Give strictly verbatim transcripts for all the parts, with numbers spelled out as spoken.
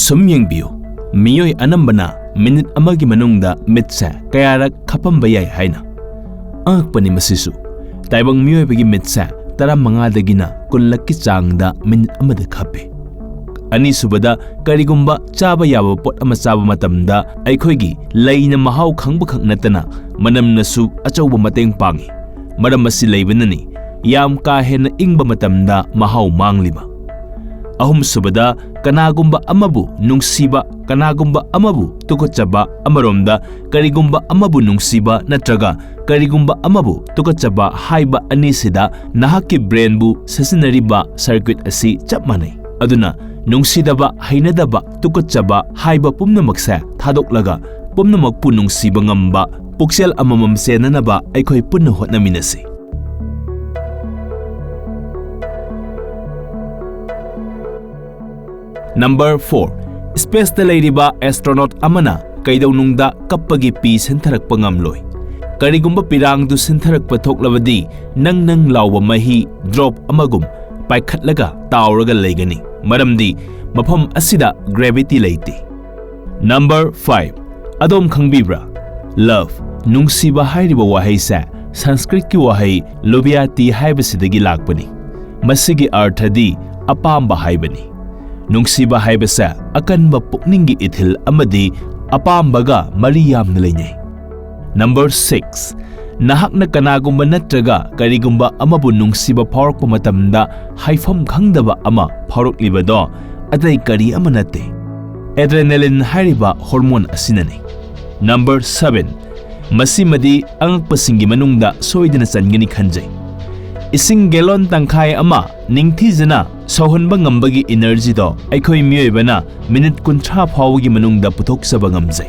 ꯁꯨꯝ ꯌꯦꯡꯕꯤꯌꯨ, ꯃꯤꯑꯣꯏ ꯑꯅꯝꯕꯅ ꯃꯤꯅꯤꯠ ꯑꯃꯒꯤ ꯃꯅꯨꯡꯗ ꯃꯤꯠꯁꯦ ꯀꯌꯥꯔꯛ ꯈꯞꯄꯝꯕ ꯌꯥꯏ ꯍꯥꯏꯅ꯫ ꯑꯉꯛꯄꯅꯤ ꯃꯁꯤꯁꯨ꯫ ꯇꯥꯏꯕꯪ ꯃꯤꯑꯣꯏꯕꯒꯤ ꯃꯤꯠꯁꯦ ꯇꯔꯥꯃꯉꯥꯗꯒꯤꯅ ꯀꯨꯟꯂꯛꯀꯤ ꯆꯥꯡꯗ ꯃꯤꯅꯤꯠ ꯑꯃꯗ ꯈꯞꯄꯤ꯫ ꯑꯅꯤꯁꯨꯕꯗ, ꯀꯔꯤꯒꯨꯝꯕ ꯆꯥꯕ ꯌꯥꯕ ꯄꯣꯠ ꯑꯃ ꯆꯥꯕ ꯃꯇꯝꯗ ꯑꯩꯈꯣꯏꯒꯤ ꯂꯩꯅ ꯃꯍꯥꯎ ꯈꯪꯕꯈꯛ ꯅꯠꯇꯅ ꯃꯅꯝꯅꯁꯨ ꯑꯆꯧꯕ ꯃꯇꯦꯡ ꯄꯥꯡꯏ꯫ ꯃꯔꯝ ꯑꯁꯤ ꯂꯩꯕꯅꯅꯤ ꯌꯥꯝ ꯀꯥ ꯍꯦꯟꯅ ꯏꯪꯕ ꯃꯇꯝꯗ ꯃꯍꯥꯎ ꯃꯥꯡꯂꯤꯕ꯫ ꯑꯍꯨꯝꯁꯨꯕꯗ, ꯀꯅꯥꯒꯨꯝꯕ ꯑꯃꯕꯨ ꯅꯨꯡꯁꯤꯕ, ꯀꯅꯥꯒꯨꯝꯕ ꯑꯃꯕꯨ ꯇꯨꯀꯠꯆꯕ, ꯑꯃꯔꯣꯝꯗ ꯀꯔꯤꯒꯨꯝꯕ ꯑꯃꯕꯨ ꯅꯨꯡꯁꯤꯕ ꯅꯠꯇ꯭ꯔꯒ ꯀꯔꯤꯒꯨꯝꯕ ꯑꯃꯕꯨ ꯇꯨꯀꯠꯆꯕ ꯍꯥꯏꯕ ꯑꯅꯤꯁꯤꯗ ꯅꯍꯥꯛꯀꯤ ꯕ꯭ꯔꯦꯟꯕꯨ ꯁꯤꯖꯤꯟꯅꯔꯤꯕ ꯁꯔꯀ꯭ꯌꯨꯠ ꯑꯁꯤ ꯆꯞ ꯃꯥꯟꯅꯩ꯫ ꯑꯗꯨꯅ ꯅꯨꯡꯁꯤꯗꯕ, ꯍꯩꯅꯗꯕ, ꯇꯨꯀꯠꯆꯕ ꯍꯥꯏꯕ ꯄꯨꯝꯅꯃꯛꯁꯦ ꯊꯥꯗꯣꯛꯂꯒ ꯄꯨꯝꯅꯃꯛꯄꯨ ꯅꯨꯡꯁꯤꯕ ꯉꯝꯕ ꯄꯨꯛꯆꯦꯜ ꯑꯃꯃꯝ ꯆꯦꯟꯅꯅꯕ ꯑꯩꯈꯣꯏ ꯄꯨꯟꯅ ꯍꯣꯠꯅꯃꯤꯟꯅꯁꯤ꯫ ꯅꯝꯕꯔ ꯐꯣꯔ, ꯁ꯭ꯄꯦꯁꯇ ꯂꯩꯔꯤꯕ ꯑꯦꯁꯇ꯭ꯔꯣꯅꯣꯠ ꯑꯃꯅ ꯀꯩꯗꯧꯅꯨꯡꯗ ꯀꯞꯄꯒꯤ ꯄꯤ ꯁꯤꯟꯊꯔꯛꯄ ꯉꯝꯂꯣꯏ꯫ ꯀꯔꯤꯒꯨꯝꯕ ꯄꯤꯔꯥꯡꯗꯨ ꯁꯤꯟꯊꯔꯛꯄ ꯊꯣꯛꯂꯕꯗꯤ ꯅꯪ ꯅꯪ ꯂꯥꯎꯕ ꯃꯍꯤ ꯗ꯭ꯔꯣꯞ ꯑꯃꯒꯨꯝ ꯄꯥꯏꯈꯠꯂꯒ ꯇꯥꯎꯔꯒ ꯂꯩꯒꯅꯤ, ꯃꯔꯝꯗꯤ ꯃꯐꯝ ꯑꯁꯤꯗ ꯒ꯭ꯔꯦꯚꯤꯇꯤ ꯂꯩꯇꯦ꯫ ꯅꯝꯕꯔ ꯐꯥꯏꯚ, ꯑꯗꯣꯝ ꯈꯪꯕꯤꯕ꯭ꯔꯥ? ꯂꯚ, ꯅꯨꯡꯁꯤꯕ ꯍꯥꯏꯔꯤꯕ ꯋꯥꯍꯩꯁꯦ ꯁꯪꯁꯀ꯭ꯔꯤꯠꯀꯤ ꯋꯥꯍꯩ ꯂꯨꯕꯤꯌꯥꯇꯤ ꯍꯥꯏꯕꯁꯤꯗꯒꯤ ꯂꯥꯛꯄꯅꯤ꯫ ꯃꯁꯤꯒꯤ ꯑꯔꯊꯗꯤ ꯑꯄꯥꯝꯕ ꯍꯥꯏꯕꯅꯤ꯫ ꯅꯨꯡꯁꯤꯕ ꯍꯥꯏꯕꯁꯦ ꯑꯀꯟꯕ ꯄꯨꯛꯅꯤꯡꯒꯤ ꯏꯊꯤꯜ ꯑꯃꯗꯤ ꯑꯄꯥꯝꯕꯒ ꯃꯔꯤ ꯌꯥꯝꯅ ꯂꯩꯅꯩ꯫ ꯅꯝꯕꯔ ꯁꯤꯛꯁ, ꯅꯍꯥꯛꯅ ꯀꯅꯥꯒꯨꯝꯕ ꯅꯠꯇ꯭ꯔꯒ ꯀꯔꯤꯒꯨꯝꯕ ꯑꯃꯕꯨ ꯅꯨꯡꯁꯤꯕ ꯐꯥꯎꯔꯛꯄ ꯃꯇꯝꯗ ꯍꯥꯏꯐꯝ ꯈꯪꯗꯕ ꯑꯃ ꯐꯥꯎꯔꯛꯂꯤꯕꯗꯣ ꯑꯇꯩ ꯀꯔꯤ ꯑꯃ ꯅꯠꯇꯦ, ꯑꯦꯗ꯭ꯔꯦꯅꯦꯂꯤꯟ ꯍꯥꯏꯔꯤꯕ ꯍꯣꯔꯃꯣꯟ ꯑꯁꯤꯅꯅꯤ꯫ ꯅꯝꯕꯔ ꯁꯚꯦꯟ, ꯃꯁꯤꯃꯗꯤ ꯑꯉꯛꯄꯁꯤꯡꯒꯤ ꯃꯅꯨꯡꯗ ꯁꯣꯏꯗꯅ ꯆꯟꯒꯅꯤ ꯈꯟꯖꯩ꯫ ꯏꯁꯤꯡ ꯒꯦꯂꯣꯟ ꯇꯪꯈꯥꯏ ꯑꯃ ꯅꯤꯡꯊꯤꯖꯅ ꯁꯧꯍꯟꯕ ꯉꯝꯕꯒꯤ ꯏꯅꯔꯖꯤꯗꯣ ꯑꯩꯈꯣꯏ ꯃꯤꯑꯣꯏꯕꯅ ꯃꯤꯅꯤꯠ ꯀꯨꯟꯊ꯭ꯔꯥ ꯐꯥꯎꯕꯒꯤ ꯃꯅꯨꯡꯗ ꯄꯨꯊꯣꯛꯆꯕ ꯉꯝꯖꯩ꯫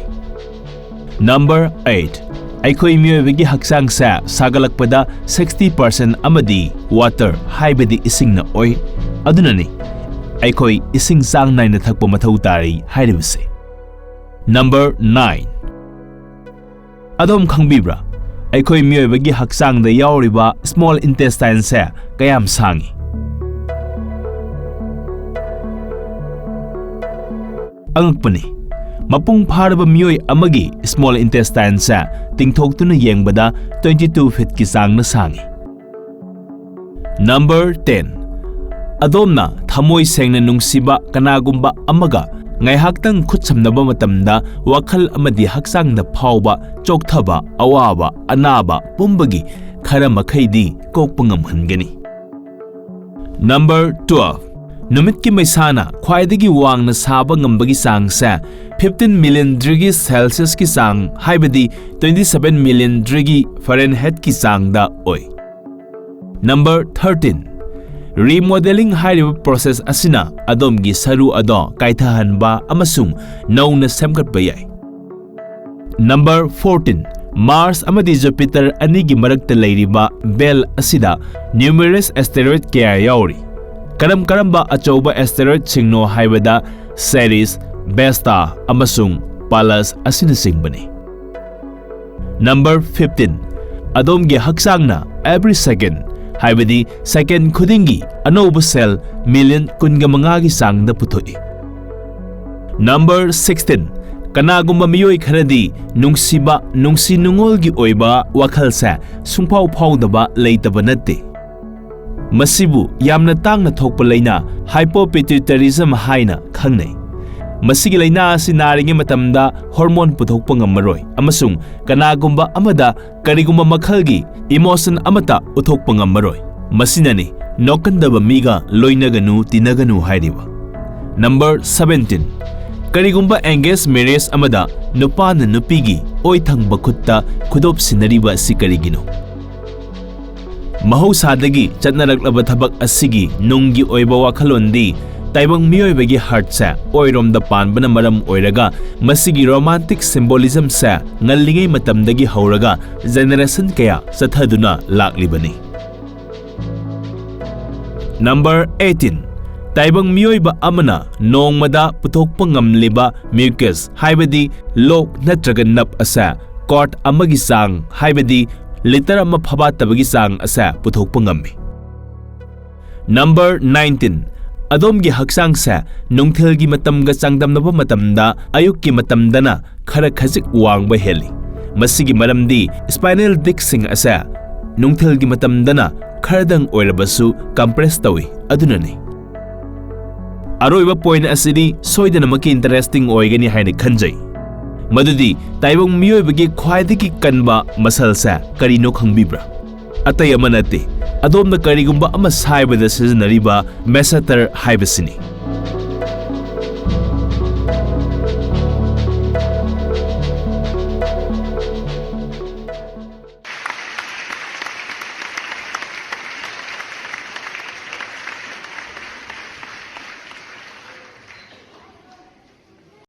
ꯅꯝꯕꯔ ꯑꯩꯠ, ꯑꯩꯈꯣꯏ ꯃꯤꯑꯣꯏꯕꯒꯤ ꯍꯛꯆꯥꯡꯁꯦ ꯁꯥꯒꯠꯂꯛꯄꯗ ꯁꯤꯛꯁꯇꯤ ꯄꯥꯔꯁꯦꯟ ꯑꯃꯗꯤ ꯋꯥꯇꯔ, ꯍꯥꯏꯕꯗꯤ ꯏꯁꯤꯡꯅ ꯑꯣꯏ꯫ ꯑꯗꯨꯅꯅꯤ ꯑꯩꯈꯣꯏ ꯏꯁꯤꯡ ꯆꯥꯡ ꯅꯥꯏꯅ ꯊꯛꯄ ꯃꯊꯧ ꯇꯥꯔꯤ ꯍꯥꯏꯔꯤꯕꯁꯦ꯫ ꯅꯝꯕꯔ ꯅꯥꯏꯟ, ꯑꯗꯣꯝ ꯈꯪꯕꯤꯕ꯭ꯔꯥ? ꯑꯩꯈꯣꯏ ꯃꯤꯑꯣꯏꯕꯒꯤ ꯍꯛꯆꯥꯡꯗ ꯌꯥꯎꯔꯤꯕ ꯁ꯭ꯃꯣꯜ ꯏꯟꯇꯦꯁꯇꯥꯏꯟꯁꯦ ꯀꯌꯥꯝ ꯁꯥꯡꯉꯤ? ꯑꯉꯛꯄꯅꯤ꯫ ꯃꯄꯨꯡ ꯐꯥꯔꯕ ꯃꯤꯑꯣꯏ ꯑꯃꯒꯤ small intestineꯁꯦ ꯇꯤꯡꯊꯣꯛꯇꯨꯅ ꯌꯦꯡꯕꯗ twenty two feetꯀꯤ ꯆꯥꯡꯅ ꯁꯥꯡꯉꯤ꯫ Number ten, ꯑꯗꯣꯝꯅ ꯊꯃꯣꯏ ꯁꯦꯡꯅ ꯅꯨꯡꯁꯤꯕ ꯀꯅꯥꯒꯨꯝꯕ ꯑꯃꯒ ꯉꯥꯏꯍꯥꯛꯇꯪ ꯈꯨꯠꯁꯝꯅꯕ ꯃꯇꯝꯗ ꯋꯥꯈꯜ ꯑꯃꯗꯤ ꯍꯛꯆꯥꯡꯗ ꯐꯥꯎꯕ ꯆꯣꯛꯊꯕ, ꯑꯋꯥꯕ, ꯑꯅꯥꯕ ꯄꯨꯝꯕꯒꯤ ꯈꯔ ꯃꯈꯩꯗꯤ ꯀꯣꯛꯄ ꯉꯝꯍꯟꯒꯅꯤ꯫ Number twelve, ꯅꯨꯃꯤꯠꯀꯤ ꯃꯩꯁꯥꯅ ꯈ꯭ꯋꯥꯏꯗꯒꯤ ꯋꯥꯡꯅ ꯁꯥꯕ ꯉꯝꯕꯒꯤ ꯆꯥꯡꯁꯦ fifteen million degree Celsiusꯀꯤ ꯆꯥꯡ, ꯍꯥꯏꯕꯗꯤ twenty seven million degree Fahrenheitꯀꯤ ꯆꯥꯡꯗ ꯑꯣꯏ꯫ Number thirteen, remodeling ꯍꯥꯏꯔꯤꯕ process ꯑꯁꯤꯅ ꯑꯗꯣꯝꯒꯤ ꯁꯔꯨ ꯑꯗꯣ ꯀꯥꯏꯊꯍꯟꯕ ꯑꯃꯁꯨꯡ ꯅꯧꯅ ꯁꯦꯝꯒꯠꯄ ꯌꯥꯏ꯫ Number fourteen, Mars ꯑꯃꯗꯤ Jupiter ꯑꯅꯤꯒꯤ ꯃꯔꯛꯇ ꯂꯩꯔꯤꯕ belt ꯑꯁꯤꯗ numerous asteroid ꯀꯌꯥ ꯌꯥꯎꯔꯤ꯫ ꯀꯔꯝ ꯀꯔꯝꯕ ꯑꯆꯧꯕ asteroidꯁꯤꯡꯅꯣ ꯍꯥꯏꯕꯗ Ceres, Vesta ꯑꯃꯁꯨꯡ Pallas ꯑꯁꯤꯅꯆꯤꯡꯕꯅꯤ꯫ Number fifteen, ꯑꯗꯣꯝꯒꯤ ꯍꯛꯆꯥꯡꯅ every second, ꯍꯥꯏꯕꯗꯤ second ꯈꯨꯗꯤꯡꯒꯤ ꯑꯅꯧꯕ cell million ꯀꯨꯟꯒ ꯃꯉꯥꯒꯤ ꯆꯥꯡꯗ ꯄꯨꯊꯣꯛꯏ꯫ Number sixteen, ꯀꯅꯥꯒꯨꯝꯕ ꯃꯤꯑꯣꯏ ꯈꯔꯗꯤ ꯅꯨꯡꯁꯤꯕ, ꯅꯨꯡꯁꯤ ꯅꯨꯡꯉꯣꯜꯒꯤ ꯑꯣꯏꯕ ꯋꯥꯈꯜꯁꯦ ꯁꯨꯡꯐꯥꯎ ꯐꯥꯎꯗꯕ ꯂꯩꯇꯕ ꯅꯠꯇꯦ꯫ ꯃꯁꯤꯕꯨ ꯌꯥꯝꯅ ꯇꯥꯡꯅ ꯊꯣꯛꯄ ꯂꯩꯅꯥ hypopituitarism ꯍꯥꯏꯅ ꯈꯪꯅꯩ꯫ ꯃꯁꯤꯒꯤ ꯂꯩꯅꯥ ꯑꯁꯤ ꯅꯥꯔꯤꯉꯩ ꯃꯇꯝꯗ hormone ꯄꯨꯊꯣꯛꯄ ꯉꯝꯃꯔꯣꯏ ꯑꯃꯁꯨꯡ ꯀꯅꯥꯒꯨꯝꯕ ꯑꯃꯗ ꯀꯔꯤꯒꯨꯝꯕ ꯃꯈꯜꯒꯤ emotion ꯑꯃꯠꯇ ꯎꯠꯊꯣꯛꯄ ꯉꯝꯃꯔꯣꯏ꯫ ꯃꯁꯤꯅꯅꯤ ꯅꯣꯛꯀꯟꯗꯕ ꯃꯤꯒ ꯂꯣꯏꯅꯒꯅꯨ, ꯇꯤꯟꯅꯒꯅꯨ ꯍꯥꯏꯔꯤꯕ꯫ Number seventeen, ꯀꯔꯤꯒꯨꯝꯕ engaged marriage ꯑꯃꯗ ꯅꯨꯄꯥꯅ ꯅꯨꯄꯤꯒꯤ ꯑꯣꯏ ꯊꯪꯕ ꯈꯨꯠꯇ ꯈꯨꯗꯣꯞ ꯁꯤꯟꯅꯔꯤꯕ ꯑꯁꯤ ꯀꯔꯤꯒꯤꯅꯣ? ꯃꯍꯧꯁꯥꯗꯒꯤ ꯆꯠꯅꯔꯛꯂꯕ ꯊꯕꯛ ꯑꯁꯤꯒꯤ ꯅꯨꯡꯒꯤ ꯑꯣꯏꯕ ꯋꯥꯈꯜꯂꯣꯟꯗꯤ ꯇꯥꯏꯕꯪ ꯃꯤꯑꯣꯏꯕꯒꯤ heartꯁꯦ ꯑꯣꯏꯔꯣꯝꯗ ꯄꯥꯟꯕꯅ ꯃꯔꯝ ꯑꯣꯏꯔꯒ ꯃꯁꯤꯒꯤ romantic symbolismꯁꯦ ꯉꯜꯂꯤꯉꯩ ꯃꯇꯝꯗꯒꯤ ꯍꯧꯔꯒ generation ꯀꯌꯥ ꯆꯠꯊꯗꯨꯅ ꯂꯥꯛꯂꯤꯕꯅꯤ꯫ Number eighteen, ꯇꯥꯏꯕꯪ ꯃꯤꯑꯣꯏꯕ ꯑꯃꯅ ꯅꯣꯡꯃꯗ ꯄꯨꯊꯣꯛꯄ ꯉꯝꯂꯤꯕ mucus, ꯍꯥꯏꯕꯗꯤ ꯂꯣꯛ ꯅꯠꯇ꯭ꯔꯒ ꯅꯞ ꯑꯁꯦ quart ꯑꯃꯒꯤ ꯆꯥꯡ, ꯍꯥꯏꯕꯗꯤ litre ꯑꯃ ꯐꯕꯥꯠꯇꯕꯒꯤ ꯆꯥꯡ ꯑꯁꯦ ꯄꯨꯊꯣꯛꯄ ꯉꯝꯃꯤ꯫ Number nineteen, ꯑꯗꯣꯝꯒꯤ ꯍꯛꯆꯥꯡꯁꯦ ꯅꯨꯡꯊꯤꯜꯒꯤ ꯃꯇꯝꯒ ꯆꯥꯡꯗꯝꯅꯕ ꯃꯇꯝꯗ ꯑꯌꯨꯛꯀꯤ ꯃꯇꯝꯗꯅ ꯈꯔ ꯈꯖꯤꯛ ꯋꯥꯡꯕ ꯍꯦꯜꯂꯤ꯫ ꯃꯁꯤꯒꯤ ꯃꯔꯝꯗꯤ spinal discꯁꯤꯡ ꯑꯁꯦ ꯅꯨꯡꯊꯤꯜꯒꯤ ꯃꯇꯝꯗꯅ ꯈꯔꯗꯪ ꯑꯣꯏꯔꯕꯁꯨ compress ꯇꯧꯏ, ꯑꯗꯨꯅꯅꯤ꯫ ꯑꯔꯣꯏꯕ point ꯑꯁꯤꯗꯤ ꯁꯣꯏꯗꯅꯃꯛꯀꯤ interesting ꯑꯣꯏꯒꯅꯤ ꯍꯥꯏꯅ ꯈꯟꯖꯩ꯫ ꯃꯗꯨꯗꯤ ꯇꯥꯏꯕꯪ ꯃꯤꯑꯣꯏꯕꯒꯤ ꯈ꯭ꯋꯥꯏꯗꯒꯤ ꯀꯟꯕ muscleꯁꯦ ꯀꯔꯤꯅꯣ ꯈꯪꯕꯤꯕ꯭ꯔꯥ? ꯑꯇꯩ ꯑꯃ ꯅꯠꯇꯦ, ꯑꯗꯣꯝꯅ ꯀꯔꯤꯒꯨꯝꯕ ꯑꯃ ꯁꯥꯏꯕꯗ ꯁꯤꯖꯤꯟꯅꯔꯤꯕ masseter ꯍꯥꯏꯕꯁꯤꯅꯤ꯫